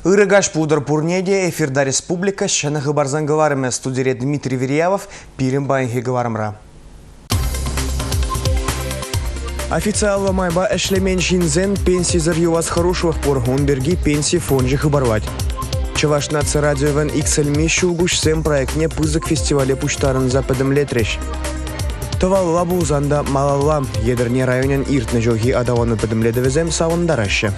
Ырӑ каҫ пултӑр пурне те. Эфирта республика ҫӗнӗ хыпарсен кӑларӑмӗ. Студире Дмитрий Верьявов пирӗн паянхи кӑларӑмра. Официаллӑ майпа ӗҫлемен ҫынсен пенсисӗр юлас хӑрушлӑх пур. Ун пирки Пенси фончӗ хыпарлать. Чӑваш наци радиовӗн Иксӗлми ҫулкуҫсем проектне пысӑк фестивале пуҫтарӑнса пӗтӗмлетрӗҫ. Тӑвалла пулсан та малалла. Етӗрне районӗн иртнӗ ҫулхи аталану пӗтӗмлетӗвӗсем савӑнтараҫҫӗ.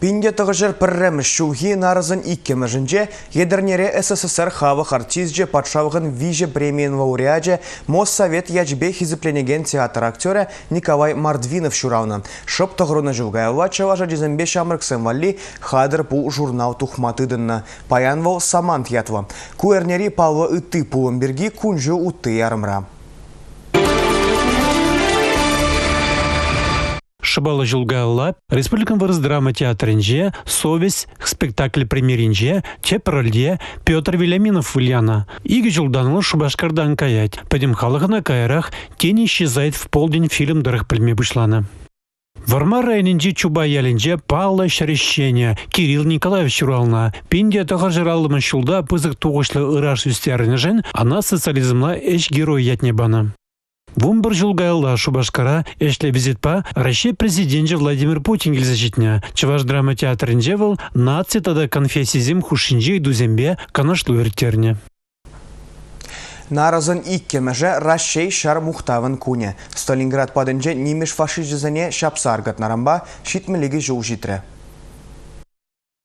Пинте тӑхӑҫӑр пӗрремӗш ҫулхи нарӑсӑн иккӗмӗшӗнче Етӗрнере СССР халӑх артисчӗ, патшалӑхӑн виҫӗ премийӗн лауреачӗ, Моссовет ячӗпе хисепленекен театр актерӗ Николай Мордвинов ҫуралнӑ. Шӑп тӑхӑрнӑ ҫул каялла чӑваш ачисемпе ҫамрӑксем валли «Хатӗр пул» журнал тухма тытӑннӑ. Паян вӑл «Самант» ятлӑ. Ку эрнери паллӑ ытти пулӑм пирки кун-ҫул утти ярӑмра. Шӑпаллӑ ҫул каялла Республикӑн вырӑс драма театрӗнче «Совесть» спектакль премьеринче тӗп рольте Петр Вильяминов вылянӑ. Икӗ ҫултан вӑл Шупашкартан каять. Пӗтӗм халӑх ӑна каярах «Тени исчезает в полдень» фильм тӑрӑх пӗлме пуҫланӑ. Вӑрмар районӗнчи Чупай ялӗнче паллӑ ҫӗр ӗҫченӗ Кирилл Николаев ҫуралнӑ. 1950 ҫулта пысӑк тухӑҫлӑ ыраш ӳстернӗшӗн ӑна социализмла ӗҫ геройӗ ятне панӑ. 11 ҫул каялла Шупашкара ӗҫлӗ визитпа Раҫҫей Президенчӗ Владимир Путин килсе ҫитнӗ. Чӑваш драма театрӗнче вӑл наци тата конфессисем хушшинчи ыйтусемпе канашлу ирттернӗ. Нарӑсӑн иккӗмӗшӗ Раҫҫей ҫар мухтавӗн кунӗ. Сталинград патӗнче нимӗҫ фашисчӗсене ҫапса аркатнӑранпа 72 ҫул ҫитрӗ.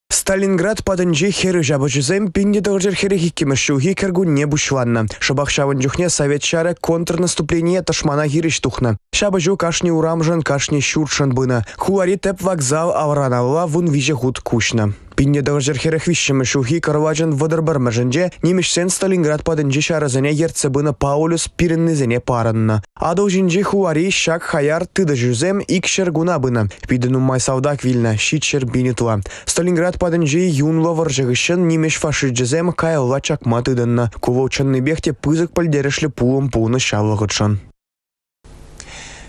Сталинград патӗнчи хӗрӳ ҫапӑҫусем 1942-мӗш ҫулхи кӗркунне пуҫланнӑ. Шӑпах ҫавӑн чухне Совет ҫарӗ контрнаступление тӑшмана хирӗҫ тухнӑ. Ҫапӑҫу кашни урамшӑн, кашни ҫуртшӑн пынӑ. Хулари тӗп вокзал авран-алла 13 хут куҫнӑ. 1943-мӗш ҫулхи кӑрлачӑн 31-мӗшӗнче нимӗҫсен Сталинград патӗнчи ҫарӗсене ертсе пынӑ Паулюс пирӗннисене парӑннӑ. Атӑл ҫинчи хулари ҫак хаяр тытӑҫусем 200 куна пынӑ. Питӗ нумай салтак вилнӗ, 700 пин ытла. Сталинград патӗнчи юнлӑ вӑрҫӑ хыҫҫӑн нимӗҫ фашисчӗсем каялла чакма тытӑннӑ. Ку вӑл чӑннипех те пысӑк пӗлтерӗшлӗ пулӑм пулнӑ ҫав вӑхӑтшӑн.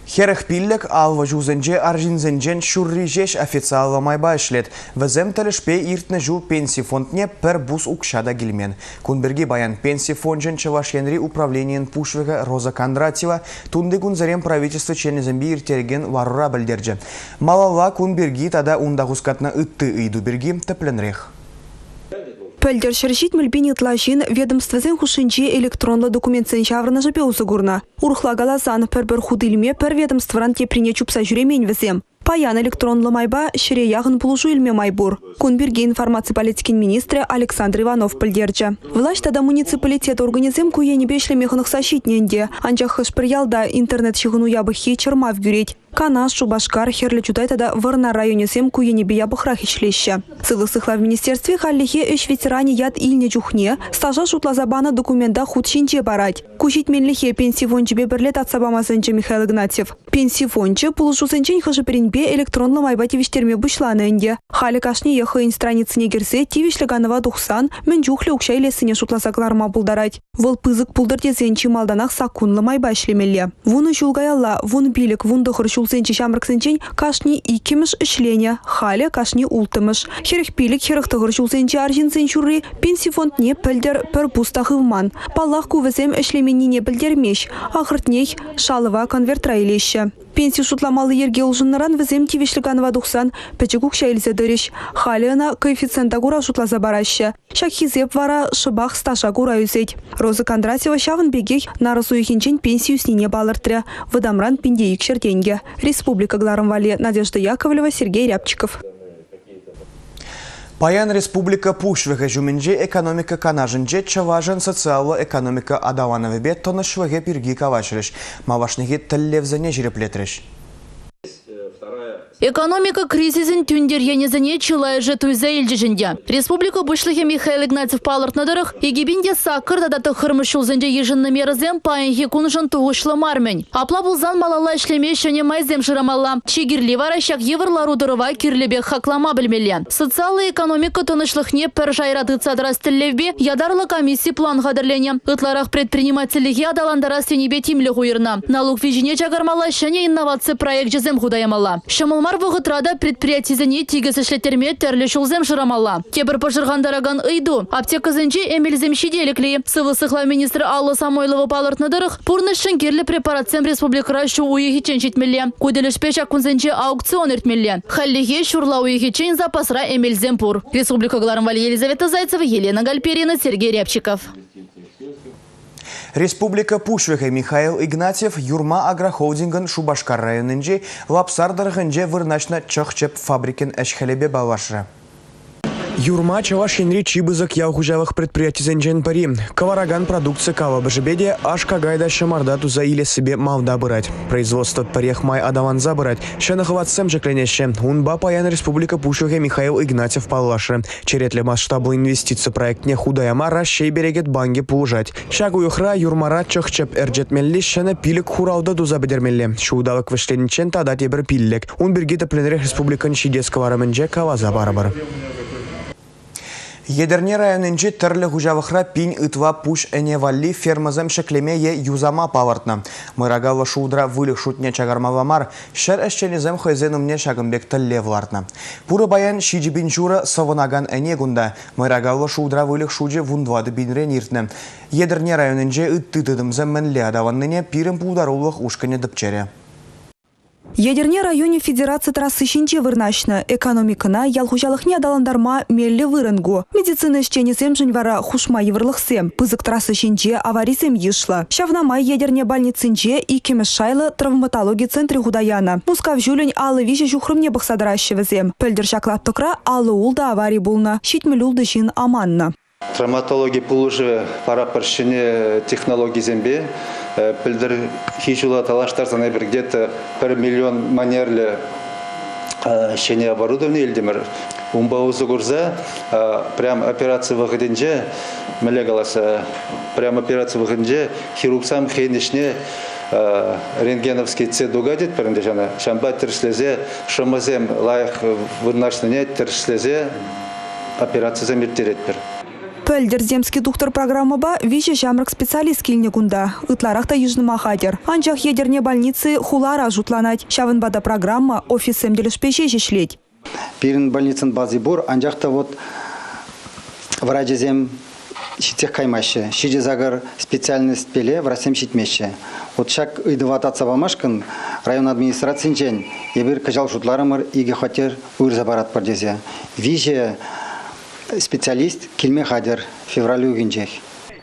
45 аллӑ ҫулсенче арҫынсенчен ҫурри ҫеҫ официаллӑ майпа ӗҫлет. Вӗсем тӗлӗшпе иртнӗ ҫул пенси фондне пӗр пус укҫа та килмен. Кун пирки паян Пенси фончӗн Чӑваш Енри управленийӗн пуҫлӑхӗ Роза Кондратьева тунти кунсерен правительство членӗсемпе ирттерекен ларура пӗлтерчӗ. Малалла кун пирки тата унта хускатнӑ ытти ыйту пирки тӗплӗнрех. Пӗлтӗр 170 пин ытла ҫын ведомствӑсен хушшинчи электронлӑ документсен ҫаврӑнӑшӗпе усӑ курнӑ. Урӑхла каласан, пӗр-пӗр хут илме пӗр ведомствӑран теприне чупса ҫӳремен вӗсем. Паян электронлӑ майпа ҫӗре яхӑн пулӑшу илме май пур. Кун пирки информаци политикин министрӗ Александр Иванов пӗлтерчӗ. Влаҫ тата муниципалитет органӗсем ку енӗпе ӗҫлеме хӑнӑхса ҫитнӗ ӗнтӗ. Анчах хӑш-пӗр ялта интернет ҫыхӑну япӑххи чӑрмав кӳрет. Канаш, Шупашкар, Хӗрлӗ Чутай тата Вӑрнар районӗсем ку енӗпе япӑхрах ӗҫлеҫҫӗ. Сывлӑх сыхлав министерстви хальлӗхе ӗҫ ветеранӗ ят илнӗ чухне стажа шутласа панӑ документа хут ҫинче парать. Ку ҫитменлӗхе Пенси фончӗпе пӗрле татса пама сӗнчӗ Михаил Игнатьев. Пенси фончӗ пулӑшусенчен хӑшӗ-пӗринпе электронлӑ майпа тивӗҫтерме пуҫланӑ ӗнтӗ. Халӗ кашниех хӑйӗн страницине кӗрсе тивӗҫлӗ канӑва тухсан мӗн чухлӗ укҫа илессине шутласа кӑларма пултарать. Вӑл пысӑк пултӑр тесен чи малтанах саккунлӑ майпа ӗҫлемелле. 10 ҫул каялла 15-19 ҫулсенчи ҫамрӑксенчен кашни иккӗмӗш ӗҫленӗ, халӗ кашни улттӑмӗш. 45-49 ҫулсенчи арҫынсен ҫурри пенси фондне пӗлтӗр пӗр пус та хывман. Паллах, ку вӗсем ӗҫлеменнине пӗлтермест. Ахӑртнех, шалӑва конвертра илеҫҫӗ. Пенси шутламалли йӗрке улшӑннӑран вӗсем тивӗҫлӗ канӑва тухсан пӗчӗк укҫа илсе тӑрӗҫ. Халӗ ӑна коэффициента кура шутласа параҫҫӗ. Ҫак хисеп вара шӑпах стажа кура ӳсет. Роза Кондратьева ҫавӑн пекех нарӑс уйӑхӗнчен пенси ӳснине палӑртрӗ. Вӑтамран 1200 тенкӗ. Республика кӑларӑм валли Надежда Яковлева, Сергей Рябчиков. Паян республика Пуҫлӑхӗ ҫумӗнче экономика канашӗнче чӑвашӑн социаллӑ экономика аталанӑвӗпе тӑнӑҫлӑхӗ пирки калаҫрӗҫ, малашнехи тӗллевсене ҫирӗплетрӗҫ. Экономика кризисӗн тӳнтер енӗсене чылайӑшӗ туйса илчӗҫ ӗнтӗ. Республика Пуҫлӑхӗ Михаил Игнатьев палӑртнӑ тӑрӑх, 2008 тата 9-мӗш ҫулсенче йышӑннӑ мерӑсем паянхи куншӑн тухӑҫлӑ мар-мӗн. Апла пулсан малалла ӗҫлеме ҫӗнӗ майсем шырамалла. Чи кирли вара ҫак йывӑр лару-тӑрӑва кирлӗ пек хаклама пӗлмелле. Социаллӑ экономика тӑнӑҫлӑхне пӗр шайра тытса тӑрас тӗллевпе ятарлӑ комисси план хатӗрленӗ. Ытларах предпринимательлӗхе аталантарас енӗпе тимлӗх уйӑрнӑ. Налук виҫине чакармалла, ҫӗнӗ инноваци проекчӗсем хута ямалла. Ҫӑмӑл мар вӑхӑтра та предприятисене тикӗс ӗҫлеттерме тӗрлӗ ҫулсем шырамалла. Тепӗр пӑшӑрхантаракан ыйту, аптекӑсенче эмелсем ҫителӗклӗ-и? Сывлӑх сыхлав министрӗ Алла Самойлова палӑртнӑ тӑрӑх, пурнӑҫшӑн кирлӗ препаратсем республикӑра ҫу уйӑхӗччен ҫитмелле. Ку тӗлӗшпе ҫак кунсенче аукцион иртмелле. Хальлӗхе ҫурла уйӑхӗччен запасра эмелсем пур. Республика кӑларӑм валли Елизавета Зайцева, Елена Гальперина, Сергей Рябчиков. Республика Пуҫлӑхӗ Михаил Игнатьев Юрма агрохолдингӑн Шупашкар районӗнчи Лапсар тӑрӑхӗнче вырнаҫнӑ чӑх-чӗп фабрикин ӗҫ-хӗлӗпе паллашрӗ. Юрма Чӑваш Енри чи пысӑк ял хуҫалӑх предприятисенчен пӗри. Кӑларакан продукци калӑпӑшӗпе те аш-какай та ҫӑмарта туса илессипе малта пырать. Производство пӗрех май аталанса пырать. Ҫӗнӗ хӑватсем ҫӗкленеҫҫӗ. Унпа паян республика Пуҫлӑхӗ Михаил Игнатьев паллашрӗ. Черетлӗ масштаблӑ инвестици проектне хута яма Раҫҫей Перекет банкӗ пулӑшать. Ҫак уйӑхра Юрмара чӑх-чӗп ӗрчетмелли ҫӗнӗ пилӗк хуралтӑ туса пӗтермелле. Ҫулталӑк вӗҫлениччен тата тепӗр пиллӗк. Ун пирки тӗплӗнрех республикӑн ҫитес кӑларӑмӗнче каласа парӑпӑр. Етӗрне районӗнчи тӗрлӗ хуҫалӑхра пин ытла пуҫ ӗне валли фермӑсем ҫӗклеме е юсама палӑртнӑ. Мӑйракаллӑ шултра выльӑх шутне чакармалла мар, ҫӗр ӗҫченӗсем хӑйсен умне ҫакӑн пек тӗллев лартнӑ. Пурӗ паян 7 пин ҫурӑ сӑвӑнакан ӗне кунта. Мӑйракаллӑ шултра выльӑх шучӗ 14 пинрен иртнӗ. Етӗрне районӗнче ытти тытӑмсем мӗнле аталаннине пирӗн пултарулӑх ушкӑнӗ тӗпчерӗ. Етӗрне районӗ федераци трасси ҫинче вырнаҫнӑ. Экономикӑна, ял хуҫалӑхне аталантарма меллӗ вырӑн ку. Медицина ӗҫченӗсемшӗн вара хушма йывӑрлӑхсем. Пысӑк трасса ҫинче аварисем йышлӑ. Ҫавна май Етӗрне больницинче иккӗмӗш шайлӑ травматологи центрӗ хута янӑ. Мускав ҫулӗн 53 ҫухрӑмне пӑхса тӑраҫҫӗ вӗсем. Пӗлтӗр ҫак лаптӑкра 56 авари пулнӑ, 76 ҫын аманнӑ. Травматологи пулӑшӑвӗ паратпӑр ҫӗнӗ технологисемпе. Пӗлтӗрхи ҫула талаштарсан эпир где-то пӗр миллион манерлӗ ҫӗнӗ оборудовани илтӗмӗр. Унпа усӑ курса прям операци вӑхӑтӗнче, мӗнле каласа, прям операци вӑхӑтӗнче хирургсем хӑйӗн ӗҫне рентгеновский цедуга тетпӗр ӗнтӗ ҫана. Ҫавӑнпа тӗрӗслесе шӑмӑсем лайӑх вырнаҫнине тӗрӗслесе операцисем ирттеретпӗр. Пӗлтӗр «Земский тухтӑр» программӑпа виҫӗ ҫамрӑк специалист килнӗ кунта. Ытларах та йышӑнма хатӗр. Анчах Етӗрне больници хулара шутланать. Ҫавӑнпа та программа офиссем тӗлӗшпе ҫеҫ ӗҫлет. Пирӗн больницӑн бази пур, анчах та вот врачӗсем ҫитсех каймаҫҫӗ. 7-8 специальностьпеле врачсем ҫитмеҫҫӗ. Вот ҫак ыйтӑва татса памашкӑн район администрацинчен эпир кӑҫал шутларӑмӑр икӗ хваттер уйӑрса паратпӑр тесе. Виҫӗ специалист килме хатӗр февраль уйӑхӗнчех.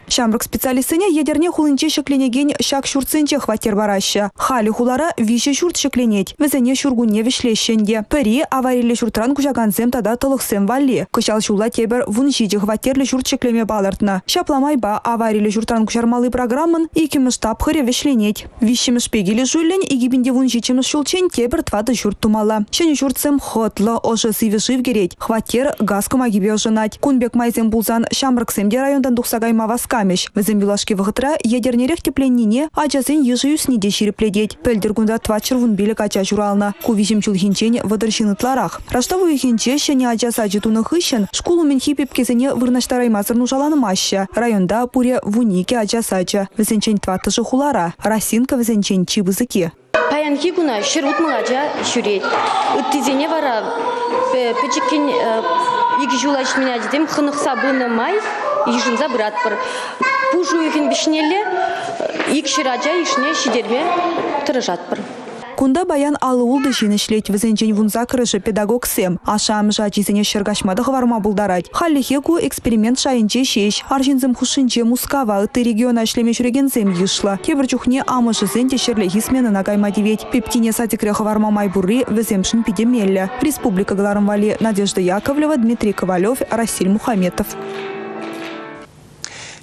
Ҫамрӑк специалистсене Етӗрне хулинче ҫӗкленекен ҫак ҫуртсенче хваттер параҫҫӗ. Халӗ хулара виҫӗ ҫурт ҫӗкленет. Вӗсене ҫуркунне вӗҫлеҫҫӗ ӗнтӗ. Пӗри авариллӗ ҫуртран куҫакансем тата тӑлӑхсем валли. Кӑҫал ҫулла тепӗр 17 хваттерлӗ ҫурт ҫӗклеме палӑртнӑ. Ҫапла майпа авариллӗ ҫуртран куҫармалли программӑн иккӗмӗш тапхӑрӗ вӗҫленет. Виҫҫӗмӗшпе килӗшӳллӗн 2017 ҫулччен тепӗр тӑватӑ ҫурт тумалла. Ҫӗнӗ ҫуртсем хӑтлӑ, ӑшӑ сивӗ шыв кӗрет, хваттер газ кӑмакипе ӑшӑнать. Кун пек майсем пулсан ҫамрӑксем те районтан тухса кайма васкамӗҫ. Вӗсем юлашки вӑхӑтра Етӗрнерех тӗпленнине ачасен йышӗ ӳсни те ҫирӗплетет. Пӗлтӗр кунта 415 ача ҫуралнӑ. Ку виҫӗм ҫулхинчен 30 ҫын ытларах. Раштав уйӑхӗнче ҫӗнӗ ача сачӗ тунӑ хыҫҫӑн шкул умӗнхи пепкесене вырнаҫтараймасӑр нушаланмаҫҫӗ. Районта пурӗ 12 ача сачӗ. Вӗсенчен тӑваттӑшӗ хулара. Росинка вӗсенчен чи пысӑкки. Паянхи куна 160 ача ҫӳрет. Ыттисене вара пӗчӗккӗн икӗ ҫула ҫитмен ачасем хӑнӑхса пынӑ май йышӑнса пыратпӑр. Пуш уйӑхӗн вӗҫнелле 200 ача йышне ҫитерме тӑрӑшатпӑр. Кунта паян 56 ҫын ӗҫлет, вӗсенчен 18-шӗ педагогсем. Ашшӗ-амӑшӗ ачисене ҫӗр каҫма та хӑварма пултарать. Хальлӗхе ку эксперимент шайӗнче ҫеҫ. Арҫынсем хушшинче Мускава, ытти региона ӗҫлеме ҫӳрекенсем йышлӑ. Тепӗр чухне амӑшӗсен те ҫӗрлехи сменӑна кайма тивет. Пепкине садикре хӑварма май пурри вӗсемшӗн питӗ меллӗ. Республика кӑларӑм валли Надежда Яковлева, Дмитрий Ковалев, Расиль Мухаметов.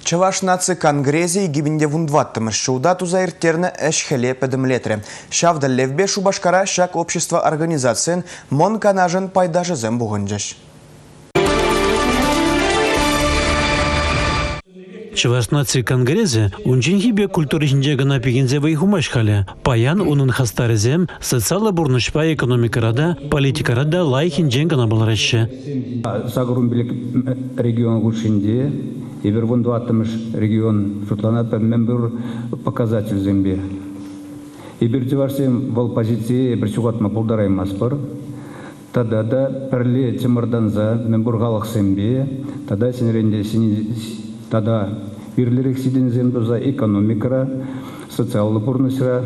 Чӑваш наци конгресӗ 2014-мӗш ҫулта туса ирттернӗ ӗҫ-хӗле пӗтӗмлетрӗ. Ҫав тӗллевпе Шупашкара ҫак общество организацийӗн Мӑн Канашӗн пайташӗсем пухӑнчӗҫ. Чӑваш наци конгресӗ унчченхи пек культура ҫинче кӑна пикенсе вӑй хумасть халӗ. Паян унӑн хастарӗсем социаллӑ пурнӑҫпа экономикӑра та, политикӑра та лайӑх енчен кӑна палӑраҫҫӗ. 85 регион хушшинче эпир 14-мӗш регион шутланатпӑр мӗнпур показательсемпе. Эпир чӑвашсем вӑл позицие эпир ҫухатма пултараймастпӑр. Тата та пӗрле чӑмӑртанса мӗнпур халӑхсемпе тата ҫӗнӗрен те ҫӗнӗ тата вирлӗрех ҫитӗнӳсем туса экономикӑра, социаллӑ пурнӑҫра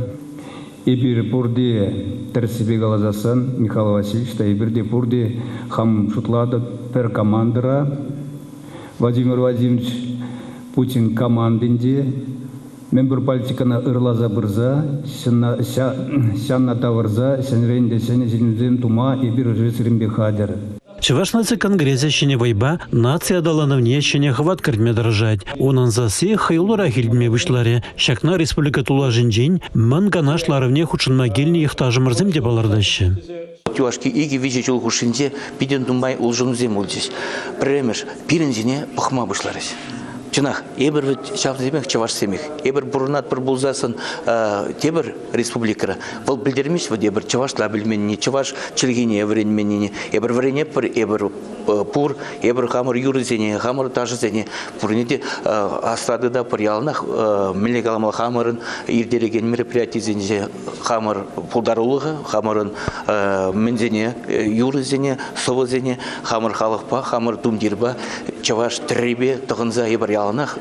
эпир пурте тӗрӗссипе каласассӑн Михаил Васильевич та эпир те пурте хам шутлатӑп пӗр командӑра Владимир Владимирович Путин командинче Мӗнпур политикӑна ырласа пырса, ҫанна тавӑрса ҫӗнӗрен те ҫӗнӗ ҫитӗнӳсем тума эпир сирӗнпе хатӗр. Чӑваш наци конгресӗ ҫӗнӗ вӑйпа наци аталанӑвне ҫӗнӗ хӑват кӗртме тӑрӑшать. Унӑн сасси хӑюллӑрах илтӗнме пуҫларӗ. Ҫакна республика тулашӗнчен Мӑн Канаш ларӑвне хутшӑнма килнӗ йӑхташӑмӑрсем те палӑртаҫҫӗ. Юлашки икӗ-виҫӗ ҫул хушшинче питӗ нумай улшӑнусем пулчӗҫ. Пӗрремӗш, пирӗн ҫине пӑхма пуҫларӗҫ. Чӑнах, эпир вӗт ҫавсемех чӑвашсемех. Эпир пурӑнатпӑр пулсассӑн тепӗр республикӑра. Вӑл пӗлтермест вӗт эпир чӑвашла пӗлменни, чӑваш чӗлхине вӗренменнине. Эпир вӗренетпӗр, эпир пур, эпир хамӑр юрӑсене, хамӑр ташӑсене пурне те асра тытатпӑр. Яланах мӗнле каламалла, хамӑрӑн ирттерекен мероприятисенче хамӑр пултарулӑха, хамӑрӑн мӗнсене, юрӑсене, сӑвӑсене хамӑр халӑхпа, хамӑр тумтирпа, чӑваш тӗррипе тӑхӑнса эпир яланах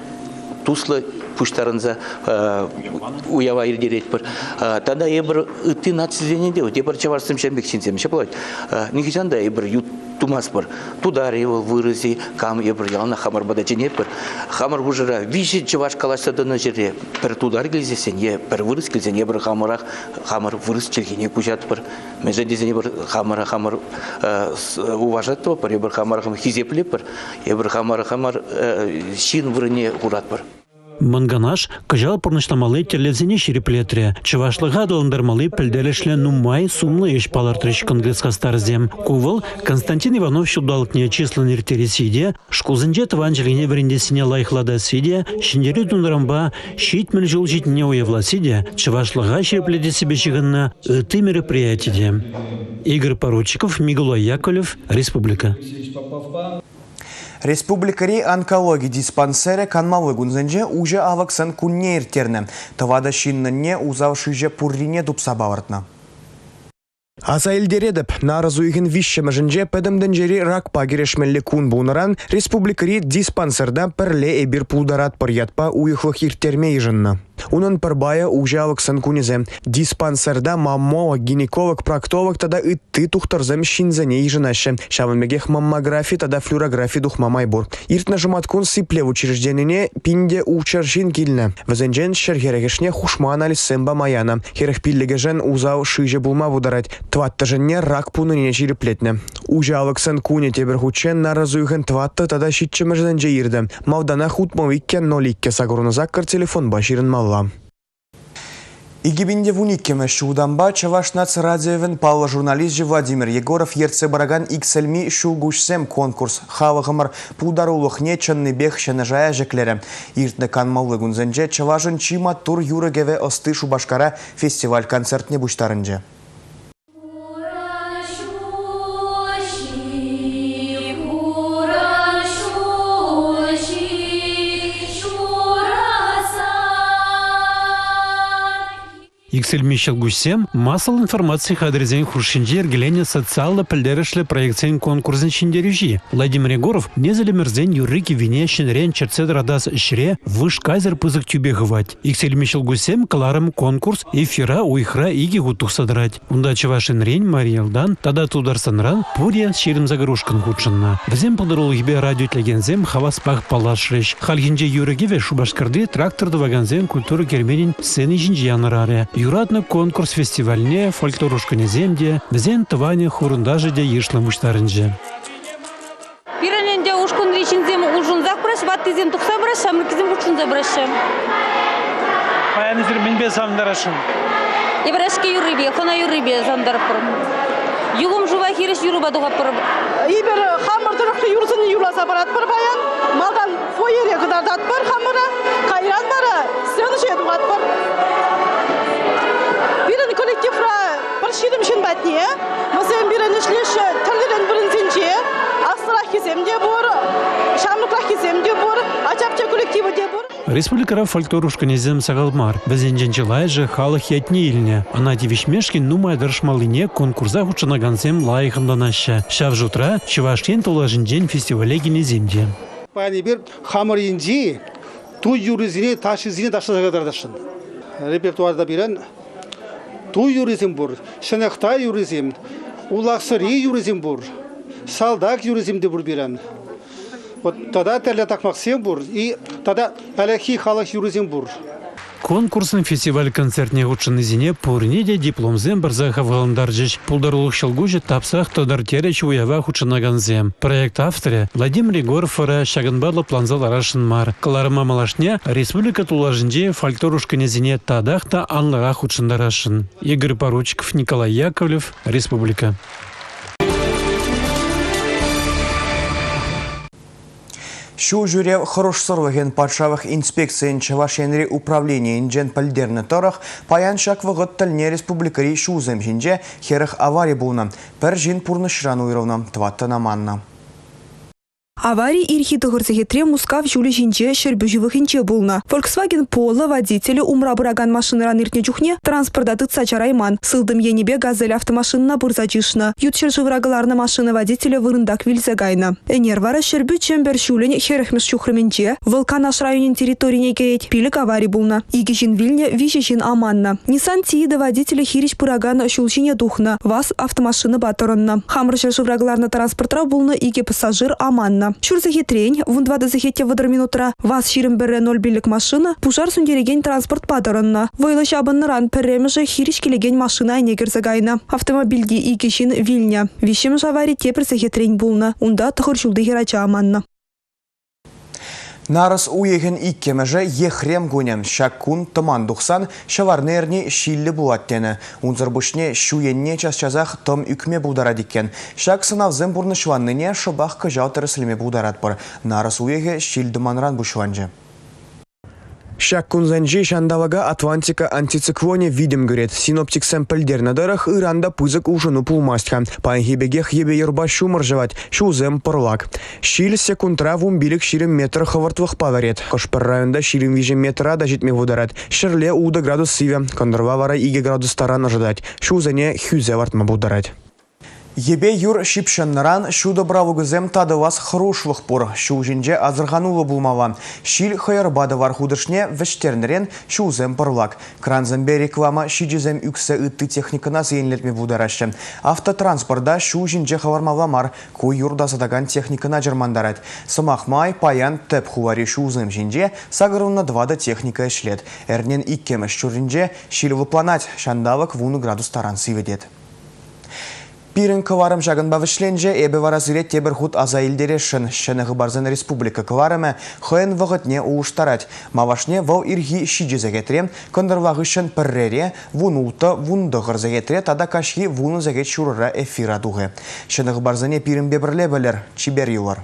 туслӑ пуҫтарӑнса уява ирттеретпӗр. Тата эпир ытти нацисене те, эпир чӑвашсем ҫав пек ҫынсем ҫапла. Нихӑҫан та эпир ют тумастпӑр. Тутар-и вӑл, вырӑс-и, кам эпир яланах хамӑр пата чӗнетпӗр. Хамӑр хушӑра виҫӗ чӑваш калаҫса тӑнӑ ҫӗре пӗр тутар килсессӗн е пӗр вырӑс килсен эпир хамӑрах хамӑр вырӑс чӗлхине куҫатпӑр. Мӗншӗн тесен эпир хамӑра хамӑр уважать тӑватпӑр, эпир хамӑра хамӑр хисеплетпӗр, эпир хамӑра хамӑр ҫын вырӑнне хуратпӑр. Мӑн Канаш кӑҫал пурнӑҫламалли тӗллевсене ҫирӗплетрӗ. Чӑвашлӑха аталантармалли пӗлтерӗшлӗ нумай сумлӑ ӗҫ палӑртрӗҫ конгресс хастарӗсем. Ку вӑл Константин Иванов ҫулталӑкне чыслӑн ирттересси те, шкулсенче тӑван чӗлхене вӗрентессине лайӑхлатасси те, Ҫӗнтерӳ тунӑранпа 70 ҫул ҫитнине уявласси те, чӑвашлӑха ҫирӗплетессипе ҫыхӑннӑ ытти мероприяти те. Игорь Поручиков, Микулай Яковлев, Республика. Республикӑри онкологи диспансерӗ канмалли кунсенче уҫӑ алӑксен кунне ирттернӗ. Тӑватӑ ҫыннӑнне усал шыҫӑ пуррине тупса палӑртнӑ. Аса илтеретӗп, нарӑс уйӑхӗн виҫҫӗмӗшӗнче Пӗтӗм тӗнчери ракпа кӗрешмелли кун пулнӑран республикӑри диспансерта Пӗрле эпир пултаратпӑр ятпа уйӑхлӑх ирттерме йышӑннӑ. Унӑн пӗр пайӗ уҫӑ алӑксен кунӗсем. Диспансерта маммолог, гинеколог, проктолог тата ытти тухтӑрсем ҫынсене йышӑнаҫҫӗ. Ҫавӑн пекех маммографи тата флюорографи тухма май пур. Иртнӗ шӑматкун сиплев учрежденине пин те ултшар ҫын килнӗ. Вӗсенчен 140-ӗшне хушма анализсем пама янӑ. 45-ӗшӗн усал шыҫӑ пулма пултарать. Тӑваттӑшӗнне рак пулнине ҫирӗплетнӗ. Уҫӑ алӑксен кунӗ тепӗр хутчен нарӑс уйӑхӗн тӑваттӑ тата ҫиччӗмӗшӗнче иртӗ. Малтанах 62 02 8 телефонпа ҫырӑнмалла. 2012-мӗш ҫултанпа Чӑваш наци радиовӗн паллӑ журналисчӗ Владимир Егоров ертсе пыракан «Иксӗлми ҫулкуҫсем» конкурс халӑхӑмӑр пултарулӑхне чӑннипех ҫӗнӗ шая ҫӗклерӗ. Иртнӗ канмалли кунсенче чӑвашӑн чи маттур юрӑ-кӗвӗ ӑсти Шупашкара фестиваль концертне пуҫтарӑнчӗ. Иксӗлми ҫӑлкуҫсем массӑллӑ информаци хатӗрӗсен хушшинче йӗркеленӗ социаллӑ пӗлтерӗшлӗ проектсен конкурсӗн ҫӗнтерӳҫи Владимир Егоров несӗлӗмӗрсен юрри-кӗввине ҫӗнӗрен чӗртсе тӑратас ӗҫре вышкайсӑр пысӑк тӳпе хывать. Иксӗлми ҫӑлкуҫсем кӑларӑм конкурс эфира уйӑхра икӗ хут тухса тӑрать. Унта Чӑваш Енрен, Марий Элтан тата Тутарстанран пурӗ 28 ушкӑн хутшӑннӑ. Вӗсем пултарулӑхӗпе радио итлекенсем хаваспах паллашрӗҫ. Хальхинче юрӑ-кӗвӗ Шупашкарти трактор тӑвакансен культура керменӗн сцени ҫинче янӑрарӗ. Юратнӑ конкурс фестивальне фольклор ушкӑнӗсем те, вӗсен тӑванӗ-хурӑнташӗ те йышлӑн пуҫтарӑнчӗ. Пирӗн ӗнтӗ ушкӑнри ҫынсем улшӑнсах пыраҫҫӗ. Ваттисем тухса пыраҫҫӗ, ҫамрӑккисем хутшӑнса пыраҫҫӗ. Паян эсир мӗнпе савӑнтарасшӑн? Эпир ӗҫкӗ юррипе, хӑна юррипе савӑнтаратпӑр. Юхӑм шыва хирӗҫ юрӑпа тухатпӑр. Эпир хамӑр тӑрӑхри юрӑсене юрласа паратпӑр паян. Малтан фойере кӑтартатпӑр хамӑра, кайран вара сцена ҫине тухатпӑр. Пирӗн коллективра пӗр 20 ҫын патне. Вӗсем пирӗн ӗҫлеҫҫӗ тӗрлӗрен вырӑнсенче. Аслӑраххисем те пур, ҫамрӑкраххисем те пур, ача-пӑча коллективӗ те пур. Республикӑра фольклор ушкӑнӗсем сахал мар. Вӗсенчен чылайӑшӗ халӑх ятне илнӗ. Ӑна тивӗҫмешкӗн нумай тӑрӑшмаллине конкурса хутшӑнакансем лайӑх ӑнланаҫҫӗ. Ҫав шутра Чӑваш Ен тулашӗнчен фестивале килнисем те. Паян эпир хамӑр енчи туй юррисене, ташшисене ташласа кӑтартасшӑн. Репертуарта пирӗн туй юррисем пур, ҫӑнӑхта юррисем, улахсӑри юррисем пур, салтак юррисем те пур пирӗн. Вот тата тӗрлӗ такмаксем пур и тата ӗлӗкхи халӑх юррисем пур. Конкурсӑн фестиваль концертне хутшӑннисене пурне те дипломсем парса хавхалантарчӗҫ. Пултарулӑх ҫӑлкуҫӗ тапсах тӑтӑр терӗҫ уява хутшӑнакансем. Проект авторӗ Владимир Егоров вара ҫакӑнпа лӑпланса ларасшӑн мар. Кӑларӑма малашне республика тулашӗнчи фольклор ушкӑнӗсене татах та анлӑрах хутшӑнтарасшӑн. Игорь Поручиков, Николай Яковлев, Республика. Ҫул ҫӳрев хӑрушсӑрлӑхӗн патшалӑх инспекцийӗн Чӑваш Енри управленийӗнчен пӗлтернӗ тӑрӑх, паян ҫак вӑхӑт тӗлне республикӑри ҫулсем ҫинче 40 авари пулнӑ. Пӗр ҫын пурнӑҫран уйрӑлнӑ, тӑваттӑн аманнӑ. Авари ирхи тӑхӑр сехетре Мускав ҫулӗ ҫинче Ҫӗрпӳ ҫывӑхӗнче пулнӑ. Volkswagen Polo водителӗ умра пыракан машинӑран иртнӗ чухне транспорта тытса чарайман, сылтӑм енӗпе «Газель» автомашинӑна пырса чышнӑ. Ют ҫӗршывра кӑларнӑ машина водителӗ вырӑнтах вилсе кайнӑ. Ӗнер вара Ҫӗрпӳ-Чӗмпӗр ҫулӗн 40-мӗш ҫухрӑмӗнче, вӑл Канаш районӗн территорине кӗрет, пилӗк авари пулнӑ. Икӗ ҫын вилнӗ, виҫӗ ҫын аманнӑ. Nissan Tiida водителӗ хирӗҫ пыракан ҫул ҫине тухнӑ, ВАЗ автомашинӑпа тӑрӑннӑ. Хамӑр ҫӗршывра кӑларнӑ транспортра пулнӑ икӗ пассажир аманнӑ. Ҫур сехетрен, вунтӑватӑ сехет те 30 минутра, ВАЗ 21 05 машина пушар сӳнтерекен транспортпа тӑрӑннӑ. Вӑйлӑ ҫапӑннӑран пӗрремӗшӗ хирӗҫ килекен машина айне кӗрсе кайнӑ. Автомобильти икӗ ҫын вилнӗ. Виҫҫӗмӗш авари тепӗр сехетрен пулнӑ. Унта тӑхӑр ҫулти хӗрача аманнӑ. Нарӑс уйӑхӗн иккӗмӗшӗ Ехрем кунӗ. Ҫак кун тӑман тухсан ҫӑварни эрни ҫиллӗ пулать тенӗ. Унсӑр пуҫне ҫу енне час-часах тӑм ӳкме пултарать иккен. Ҫак сӑнавсем пурнӑҫланнине шӑпах кӑҫал тӗрӗслеме пултаратпӑр. Нарӑс уйӑхӗ ҫил-тӑманран пуҫланчӗ. Ҫак кунсенче ҫанталӑка Атлантика антициклонӗ витӗм кӳрет. Синоптиксем пӗлтернӗ тӑрӑх, ыран та пысӑк улшӑну пулмасть-ха. Паянхи пекех йӗпе юрпа ҫумӑр ҫӑвать, ҫулсем пӑрлак. Ҫил секундра 15-20 метр хӑвӑртлӑхпа вӗрет. Хӑш-пӗр районта 23 метра та ҫитме пултарать. Ҫӗрле ултӑ градус сивӗ, кӑнтӑрла вара 2 градус таран ӑшӑтать. Ҫулсене хӳсе лартма пултарать. Йӗпе юр ҫыпҫӑннӑран ҫутӑ правукӗсем татӑлас хӑрушлӑх пур. Ҫул ҫинче асӑрхануллӑ пулмалла. Ҫил хӑйӑрпа тӑвар хутӑшне вӗҫтернӗрен ҫулсем пӑрлак. Крансемпе реклама щичӗсем ӳксе ытти техникӑна сиенлетме пултараҫҫӗ. Автотранспорта ҫул ҫинче хӑвармалла мар, ку юр тасатакан техникӑна чӑрмантарать. Сӑмах май, паян тӗп хулари ҫулсем ҫинче 84 техника ӗҫлет. Эрнен иккӗмӗш ҫурринче ҫил лӑпланать, ҫанталӑк 10 градус таран сивӗтет. Пирӗн кӑларӑм ҫакӑнпа вӗҫленчӗ. Эпӗ вара сире тепӗр хут аса илтересшӗн. Ҫӗнӗ хыпарсен республика кӑларӑмӗ хӑйӗн вӑхӑтне улӑштарать. Малашне вӑл ирхи 7 сехетре, кӑнтӑрла хыҫҫӑн пӗррере, 16, 19 сехетре тата каҫхи 10 сехет ҫурӑра эфира тухӗ. Ҫӗнӗ хыпарсене пирӗнпе пӗрле пӗлӗр. Чипер юлӑр.